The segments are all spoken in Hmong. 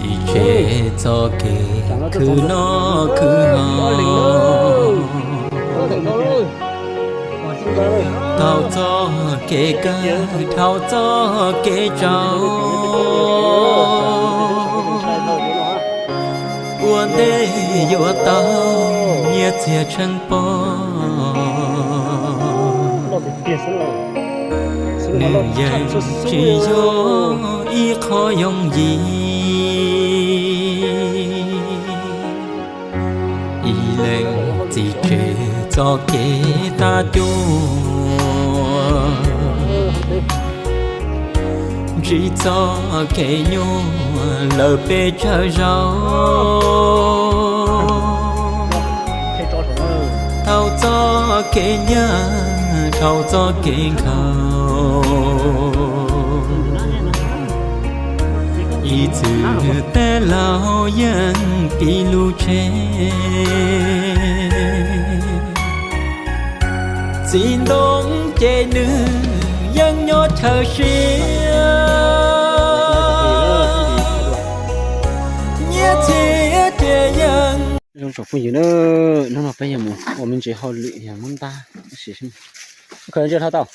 Tsis tseg txoj kev khwv noj khwv haus, thaum txoj kev kawg dhau txoj kev tsaus, ua ntej yuav tau nyiaj txiag tsheej pog. Nws yeej tsis yog ib qho yooj yim, ib leeg txiv tseg txoj kev tag cuag, ntsib txoj kev nyuaj lawm peb tsawg zaus. Thaum txoj kev ncaj, thaum txoj kev nkhaus, ib txwm tej laus yeej piv lus tseg. Txiv ntoo ces nws yeej nyob chaw siab, nyiaj txiag ces yeej. Zoo tsoom phooj ywg na, hnub no peb yuav mus ua me ntsis hauj lwm yog Hmoob Ntab tab sis, khaws ntsia dhau tau.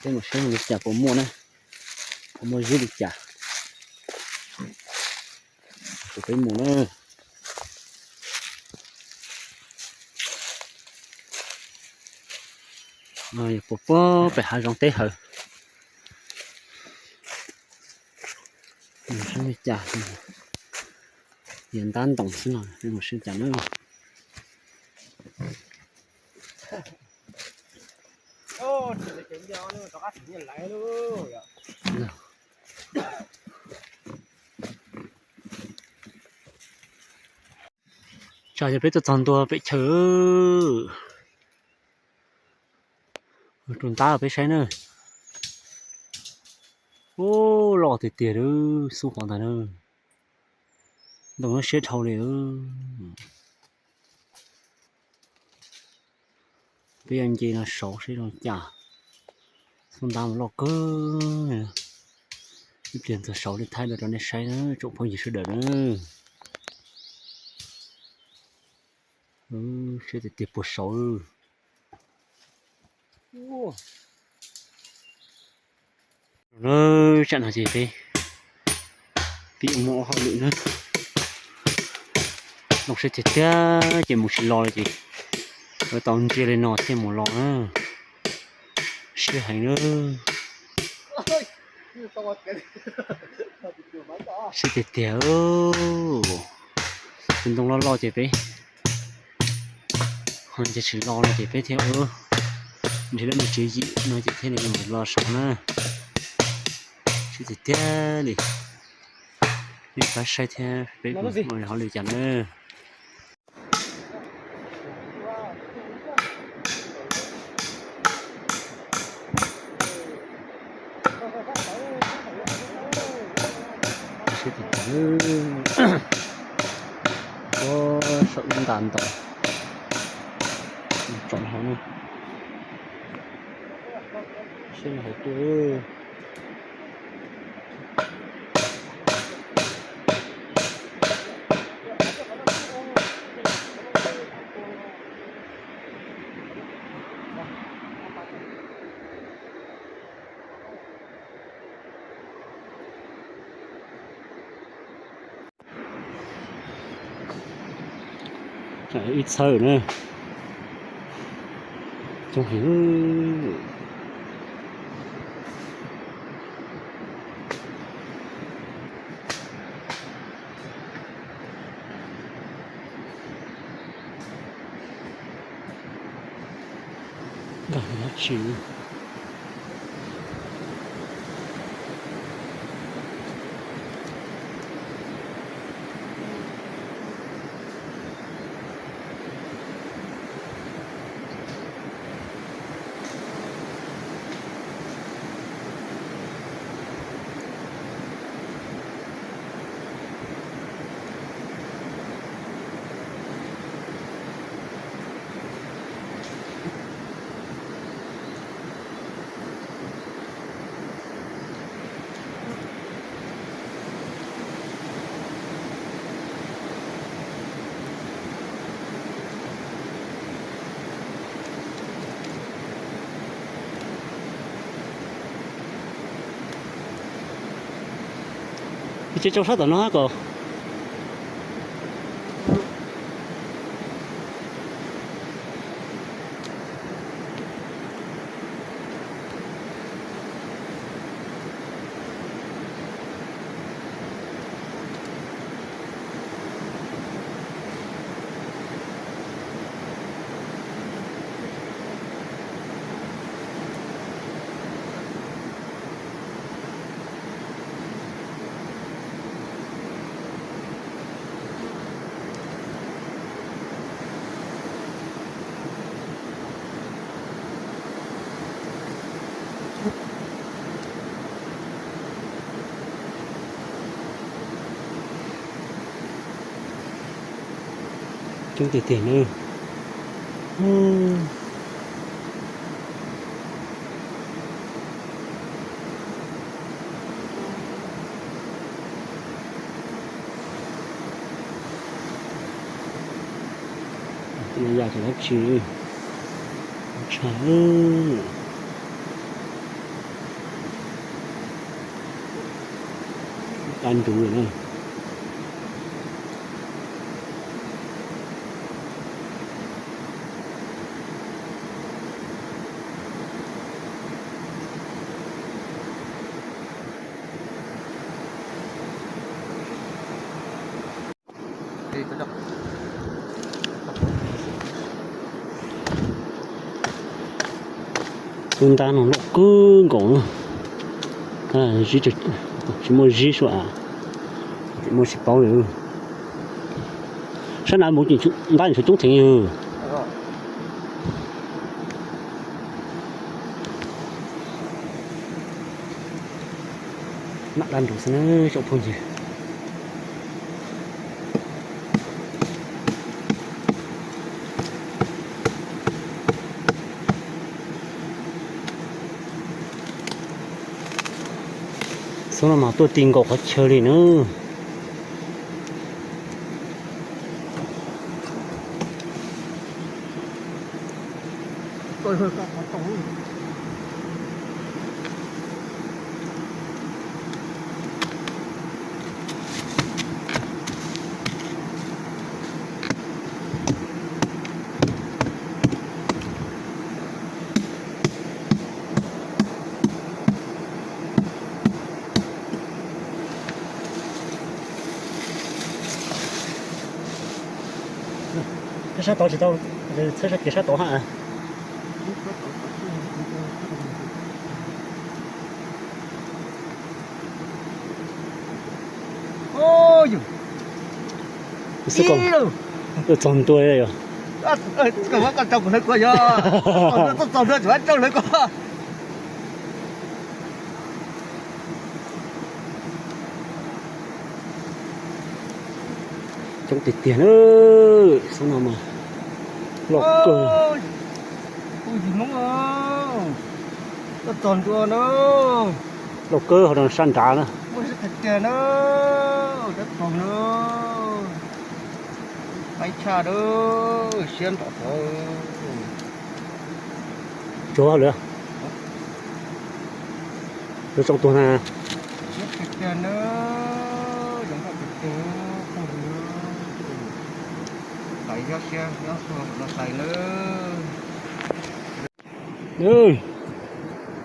Peb mus saib li cas puas muaj na, puas muaj zib li cas. Peb mus na. Yog puas puag pem hav zoov teb hawm. Mus saib li cas, yog ntab ntoos xwb no, peb mus saib cas na. Tsam yog peb tuaj txog ntua pem chaw, rau ntab peb saib na. Ub, loj tiag tiag li, xub qhov ntag na. Ntoo no siab dhau li. Peb yuav nce no saud saib zoo cas. Xub ntab mas loj kawg. Ib pliag ntxuag saud li thaij dua rau nej saib na tsoom phooj ywg sawv daws na. Siab tiag tiag puag saud. Tsam no ces peb pib ua hauj lwm na. Loj siab tiag tiag ces mus tsis los li ces yuav tau ntsia li no thiaj mus los na. Siab heev na. Siab tiag tiag. Tus ntoo loj loj ces peb ho nce tsis los no ces peb thiaj ua nrhiav lub me tsev yim no ces thiaj li los saud na. Siab tiag tiag li. Nej pab saib thiab peb mus hauj lwm cas na. Siab tiag tiag. Ua saum lub ntas ntoo tsom hauv na. Siab hauv tuaj. Ib txhawj na. Coob heev. Nkag dab tsi? Ces tso sab tom no hab kom. Coob tiag tiag na. Yam tsis dab tsi, tshaj. Dab nruv na. Tub ntab no loj kawg nkaus na. Tsis muaj zib sua, tsis muaj tsis paub li. Sab nav mus ntab tshuav coob theev yog. Nam dab nruv xwb na tsoom phooj ywg. Xub no mas tuaj ti nkaus qhov chaw li na. Sab tod tsis tau, txhawb sab kiag sab tod ha. Xwb kom txog ntua yog. Koj rau kuv hlawv ko yog. Koj txog ntua tsis rau hlawv ko. Coob tiag tiag na, xub no mas loj kawg. Loj kawg hauv no sab nrad na. Tsuag lawm. Lawv tsoom tuag na.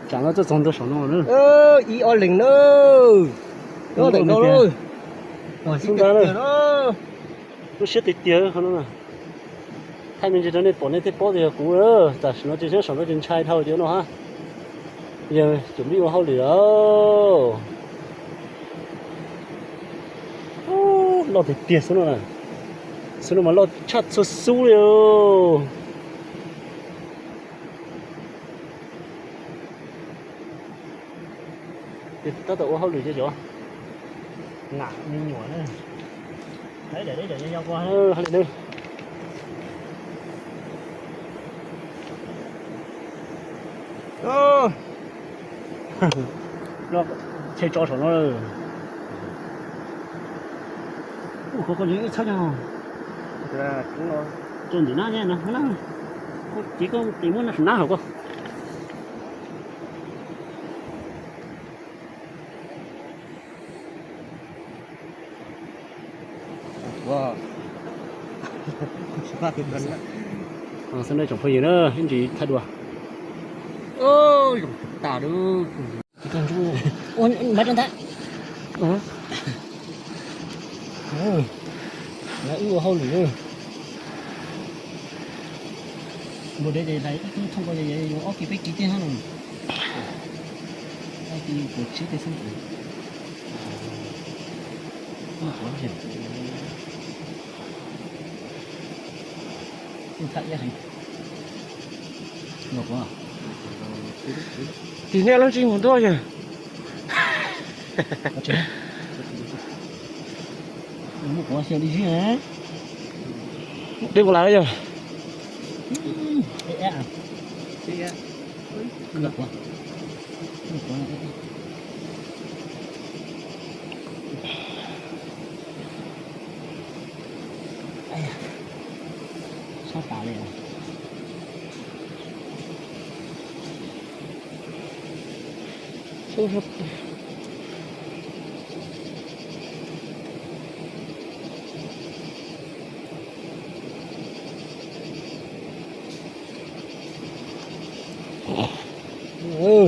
Tsam no txog ntua saum no na. Ib ob leeg na. Lub siab tiag tiag qhov no. Thaij me ntsis rau nej pom nej thiaj paub tias yog kuv. Tam sim no ces saum no ces ntshai dhau tias no hab. Yog cuam lij ua hauj lwm. Loj tiag tiag xwb no. Xwb no mas loj tshaj txhua xub li. Tab tom ua hauj lwm cov, nam me nyuam na. Tshe tso saum no. Ub, qhov ko ib txhab no. Tso ntim nab no, ces koj tes muab nab saum nab hauv ko. Xab na tsoom phooj ywg na, ib ntsis thaij dua. Zoo tas lawm. Ua maiv rau ntawd. Wb ua hauj lwm. Npua dej ces hlais ib tug thooj ko ces yuav ob kis peb kis tiag no. Ob kis puas tsib teg xwb. Tig niaj lub tsis mus ntuj yog. Dej mus lawm yog. Sab tas li.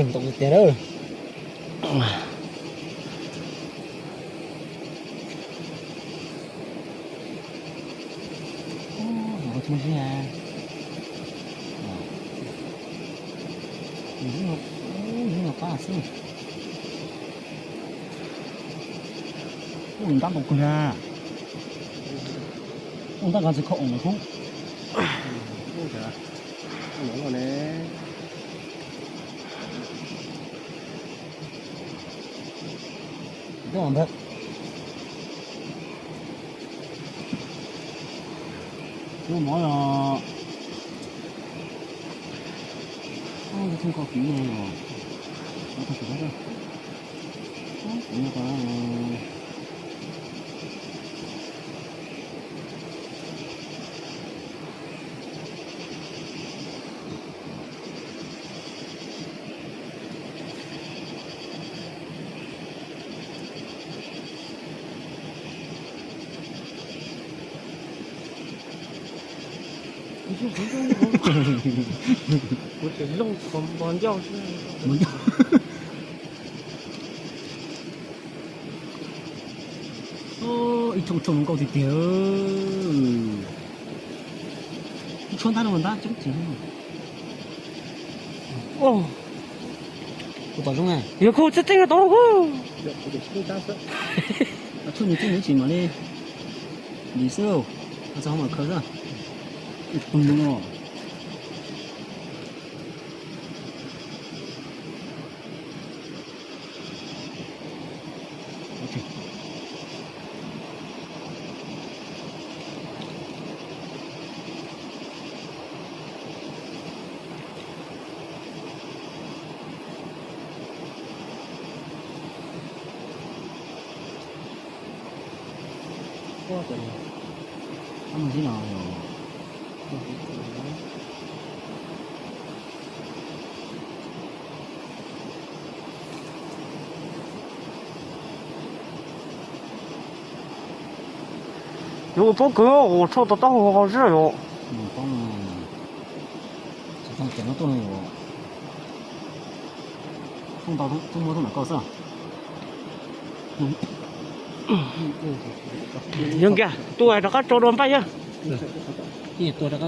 Ntau tiag tiag lawm. Tsis muaj zib, zib no qab xwb. Ub, ntab npaum kawg na. Ub, ntab nqaj txiv kho oos lawm kub. Ua mov los, ua thooj ko kiv ne os. Ua thooj ko, kuv nyob ko. Kuv tseem looj kom npog ncauj xwb. Ib thooj thooj nkauj tiag tiag. Ib tshuab ntab no ntab coob tiag. Kuv tom zoo na. Yog kuv txeeb txeeb tau kuv. Tshuab nws txeeb nws tsis mam li lim xwb. Txog mam khaws xwb. Ib pug no. Yuav ua pob kws ua tshuaj tau taub hau ho zaj yuav. Yog nkiag tus rov qab tso dua npaj yog.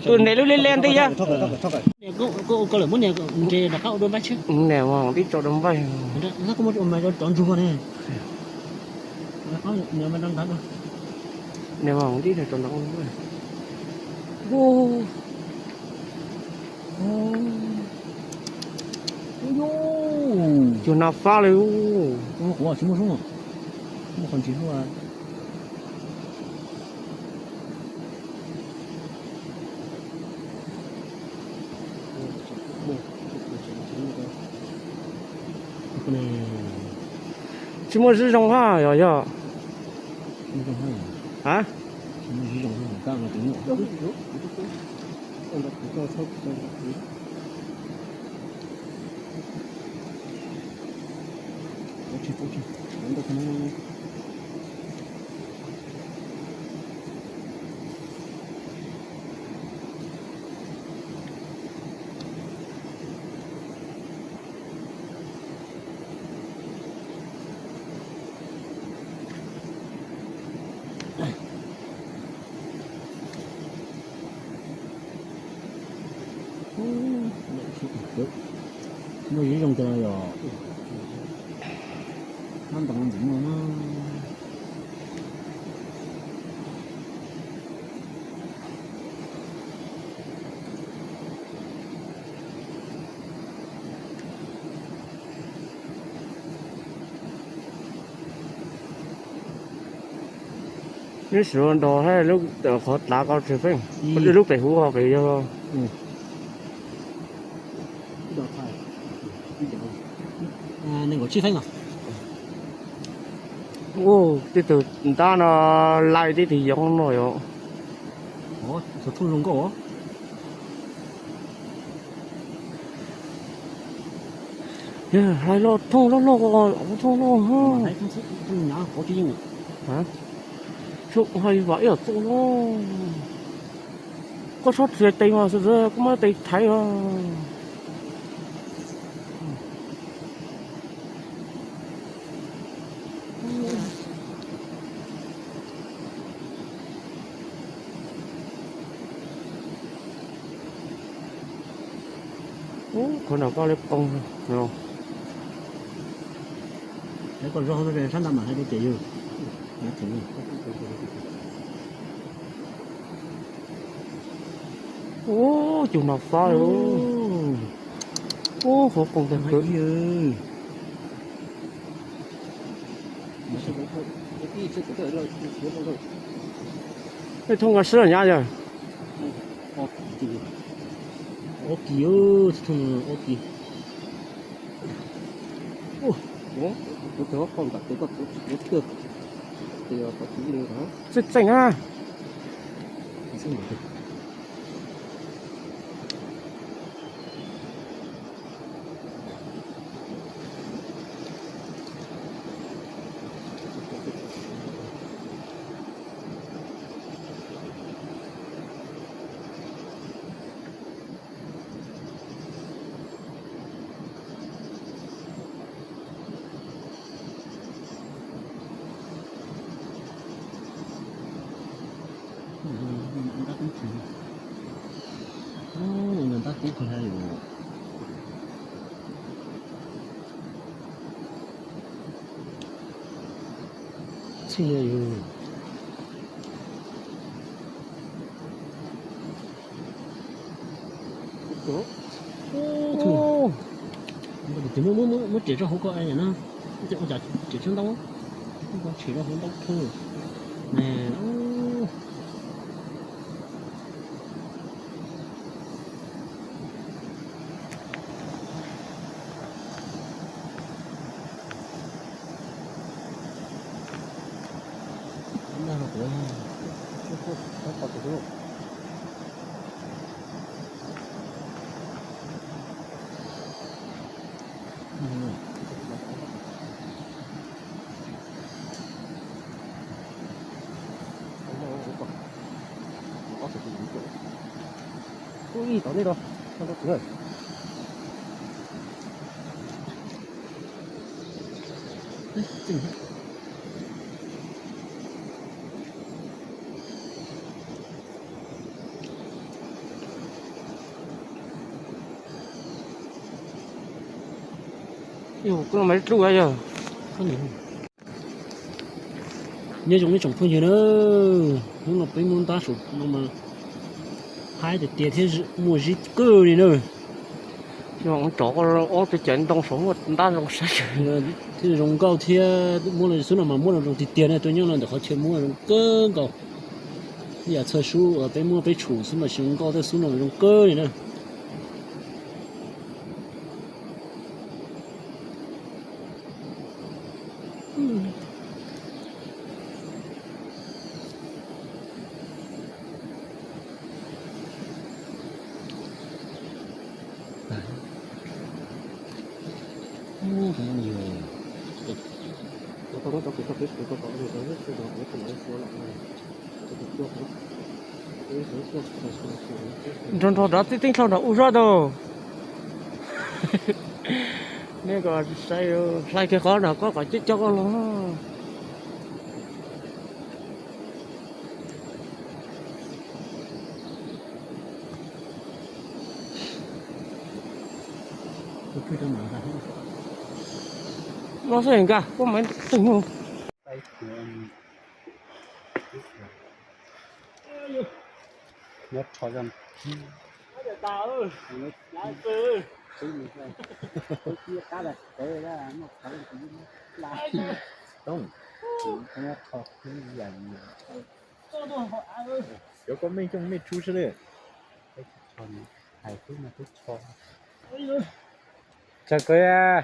Tus niam lub li li ntij yog. Niam mas tib tso dua npaj. Niam mas tib tso dua npaj. Cuag nag fab li. Muaj qhov ntsis hlub. Tsis muaj zib zoo hab yog yog. A, Muaj zoo zoo tiag los yog, tab ntoo ntxim muaj na. Neb sim nrog lub qhov tav ko tseg feej, lub pem huv ho pem yog. Ua, tej tug ntab no lais tej tug yoov no yom. Yog hais los thooj loj loj, thooj loj. Hais vam ib yam txuj no. Koj txhob txiav tes mas, koj muab tes thaiv os. Ub, qhov no koj li poob. Lawv kom zog sab nta mam hais rau tias yog. Ub, cug no fab. Ub, qhov poob tag kawg. Ej, thooj nqa sib los nyab yog. Ob kis, thooj ob kis. Txeej txeej a. Ntab kub kawg li. Txij yog. Muab riam rau hauv ko na. Ua cas riam tshaib ntau, tshem rau hauv ntau kawg ne. Ub, ib tom nej rau, rau tus. Yog koj mas dlub yog. Nyob zoo ib tsoom phooj ywg na, hnub no peb muab ntab saum no mas haib tiag tiag thiab muaj zib kawg li na. Yog tsom ob tug cawv ntoo saum muaj ntab zoo saib. Thiab zoo nkauj thiab muab los xub no mas muab los zoo tiag tiag na, tuaj nyob no ntawm qhov chaw muab zoo kawg nkaus. Ib yam txhawj sub peb muab peb tshum xwb mas tsis zoo nkauj thiab, xub no zoo kawg li na. Nrog nrog rov tib teeb dlhau nram u zog tau. Nej kom saib, hlais kiag qhov nram koj kom coob coob koj los. No xwb nkag, koj mas teg no. Nyob rho zog. Cov koj mej coj mej tshub sab le. Hais tub no tub tho. Tsawg kawg.